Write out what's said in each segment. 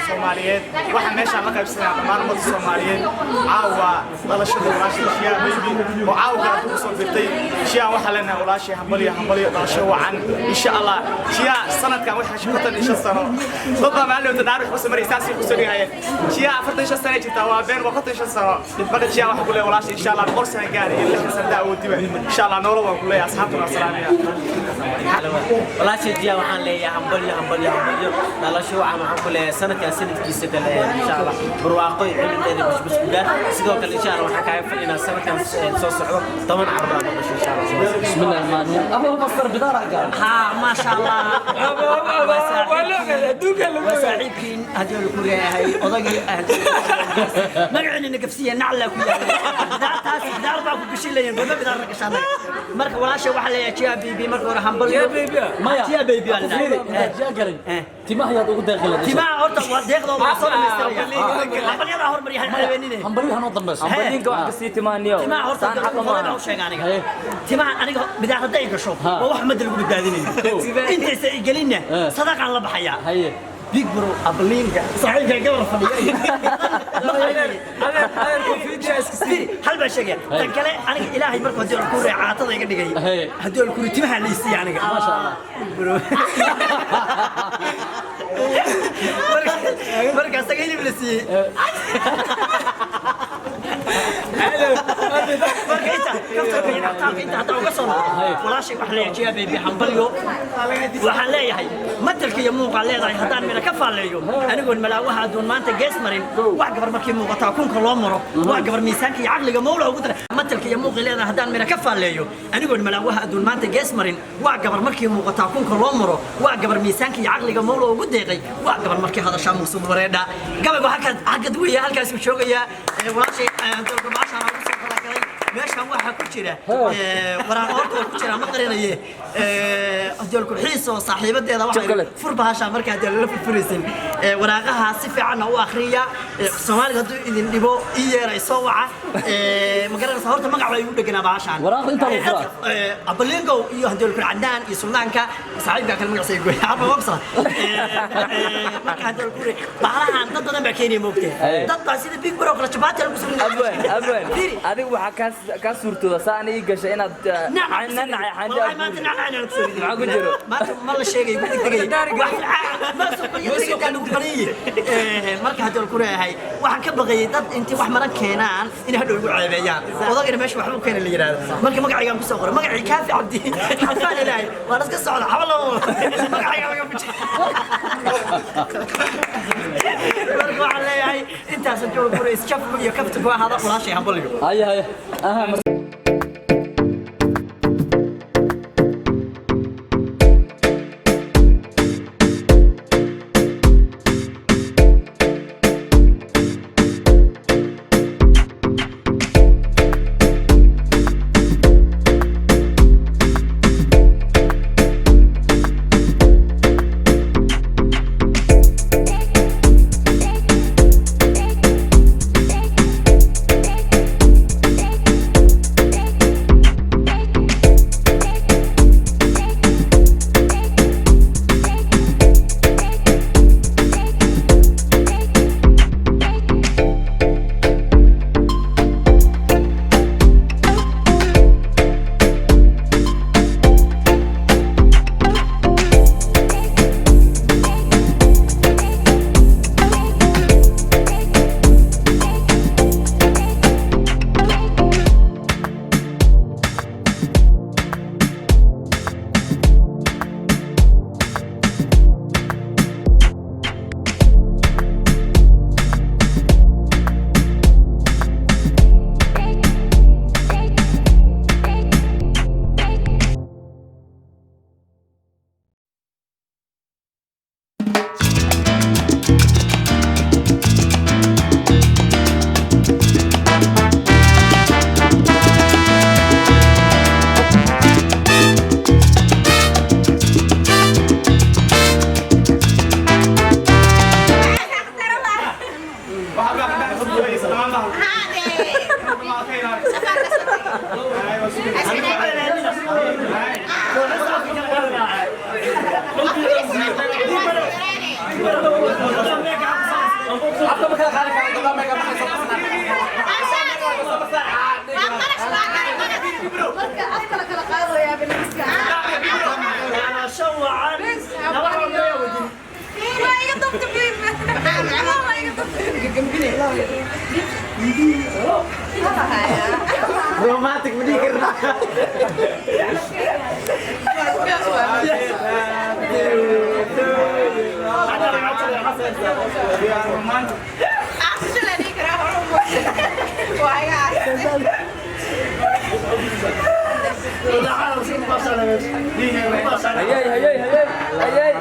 Soomaaliyeed. Waxaan meeshaan la qaybsanayaa dhammaan ummadda Soomaaliyeed caawa dhalashada walaashay Shiyaa Baby oo caawa kale ku soo birtay. Shiyaa waxaa leenahay, walaashay, hambalyo, hambalyo, dhalasho wacan insha Allah. Shiyaa sanadkan waxay 55 sano. Dad baa maalin wata daar wax ku sameeyay, saas ku soo dhigayeen Shiyaa 45 sano jirtaa. Waa been, waa 55 sano. Marka Shiyaa waxaa ku leeyahay, walaashay, insha Allah 100 sano gaari iyo 60 sano daa awoodiba insha Allah nolol waan ku leeyahay. Asxaabtuna waa salaamaya. Walaashay Jiya waxaan leeyahay hambalyo, hambalyo, hambalyo, dhalasho wacan. Waxaan ku leeyahay sanadkan sanadkiisa kale insha Allah barwaaqo iyo cimrideeda bashbash ku gaar. Sidoo kale insha Allah waxaan kaaga fadhinaa sanadkan soo socdo 10 carruur aad dhasho insha Allah. بسم الله الرحمن الرحيم. أبو بصر بدارة قال. ها، ما شاء الله، waa saaxiibkiin haddii la ku leeyahay odagii magaciina nagafsiya nacla ku yahay. Taas bidaar baa ku gashin leeyahay, goorma bidaar gashaan? Marka walaasha waxaa leeyahay Jiya Baby, marka hore hambalyo. Maya. Jiya Baby baa la fiiri, dhahay. Intaad jiya galin, timaha yaad ugu deeqi lahayd? Timaha horta waa deeqdooda, waa soo dhamaystiraya. Hambalyada hormaryahay haweenine. Hambalyo hanoo dambayso. Hambalyinka wax kasii timaaniyo. Timaha horta saan xaq hore maaha. Baa u sheega aniga. Haye. Timaha aniga bidaar hadday gasho waa wax ummadda lagu badbaadinayo. Intaysa igelinna sadaqaan la baxayaa. Haye. Big bro abliinka saaxiibka gabar fadhiya hal baa sheegaya. Tan kale aniga Ilaahay marka haddii ku reey caatada iga dhigay, Haye. haddii ku timaha la isiiya aniga. ما شاء الله. Bro, marka asaga hilib la siiyey. Marka inta kaftarka iyo dhaqtaarka inta hadda uga soo noqdo, walaashay wax leeyahay Jiya Baby hambalyo. Waxaan leeyahay matalka iyo muuqaan leedahay haddaan mina ka faalleeyo, anigoon malaawaha adduun maanta gees marin. Wax gabar markii muuqataa kunka loo maro, waa gabar miisaanka iyo caqliga mawla ugu daray. Matalka iyo muuqi leedahay haddaan mina ka faalleeyo, anigoon malaawaha adduun maanta gees marin. Waa gabar markii muuqataa kunka loo maro, waa gabar miisaanka iyo caqliga mawla ugu deeqay. Waa gabar markii hadashaa muusud wareedha. Gabaygu halka weeye, halkaasuu joogayaa. Walaashay doorka baashaan ugu soo talagalay meeshan waxaa ku jira waraaq horta waa ku jira, ma qarinaye doolku xiis oo saaxiibadeeda waxay Chocolate. fur bahasha markaa dee lala furfuraysin. Waraaqaha si fiicanna u akhriya. Soomaaliga hadduu idin dhibo ii yeera, isoo waca. Ma garanaysa, horta magac baa igu dheganaa bahashaan. Waraaqda intaa lagu furaa? Abalingow iyo haddii Cadnaan iyo Suldaanka saaxiibka kale magaciisa goy arba wabsa. Marka haddii ku bahalahan dad badan baa keenaya, moogtee, dad baa sida big bro kale jabaati lagu soo Abwan, abwan. Fiiri. Adigu waxaa kaa suurtooda saa ana ii gashay inaad nanac. والله ما انت نعناع انا. Maxaa ku jiro? Maanta ma la sheegay, ku degdegay wax ma soo lagu qariyay. Marka haddii ku leeyahay waxaan ka baqayay dad intii wax maran keenaan inay hadhow igu ceebeeyaan, odagana meesha waxba u keenay la yidhaahdo. Marka magacaygaan kusoo qoray magacii Kaafi Cabdi Xafaan Ilaahay waan iska socda xaba lama magacayga laga fuji. Marka waxaan leeyahay intaasan jooga guri isjaf iyo kafta ku ahaada. Walaashay hambalyo. Haye, haye, aha. Romantic ma dhihi karnaa. Hayay hayay hayay hayay.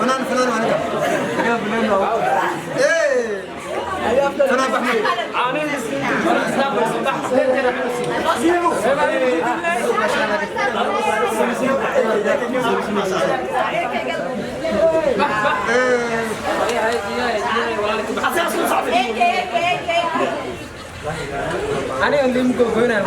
فنان فنان ايه فنان بحميد أنا اللي مقولنا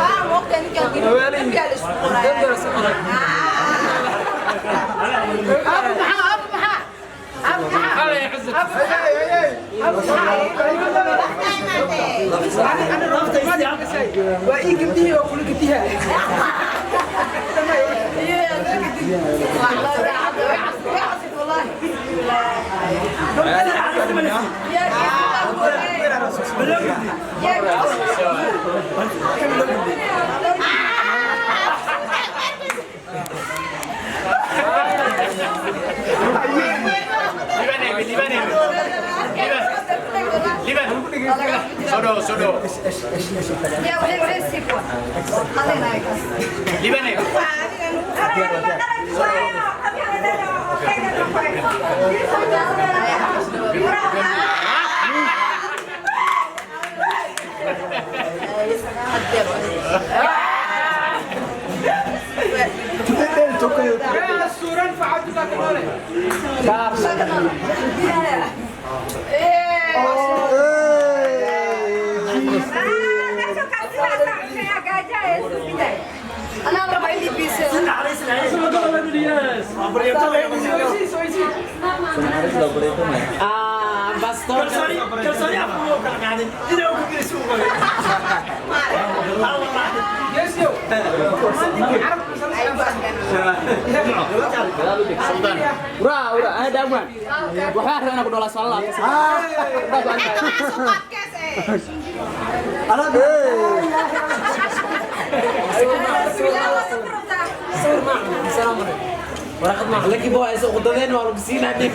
لكن بوي سوق دين ولا بسينا لكن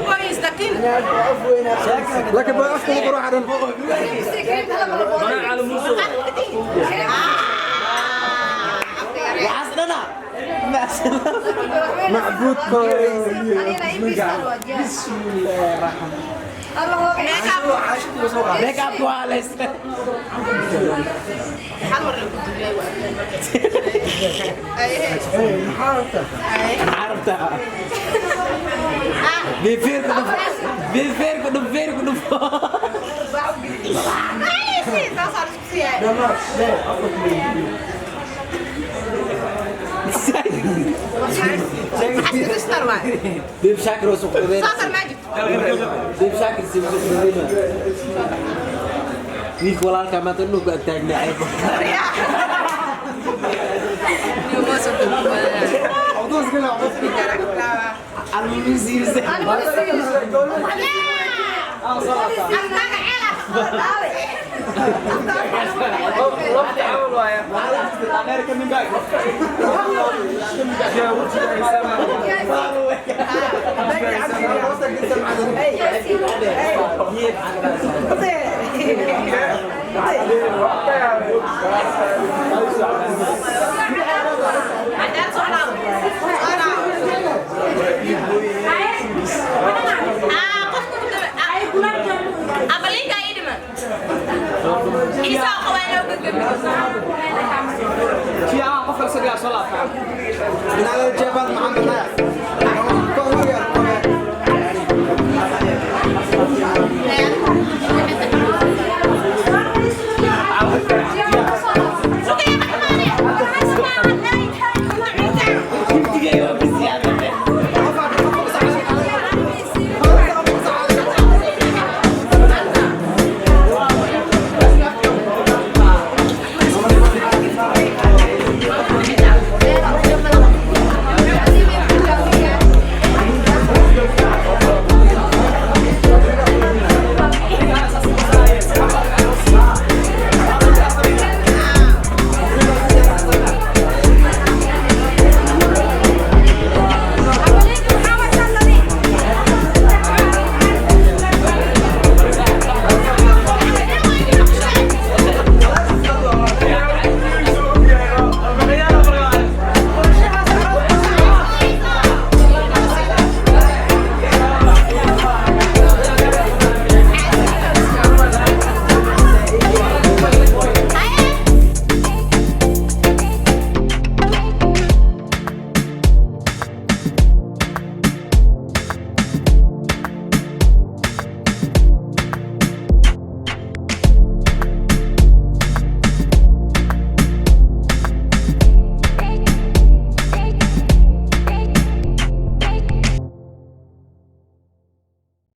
بوي يستقيم لكن بوي أفكر بروح على وحسنا معبود بسم الله الرحمن ميك اب وعلى عرفتها بيفير بيفير بيفير بيب شاكر وسوق بيب شاكر سوق wiilka walaalka maanta dhulku ag taagnaa ceeb Yaa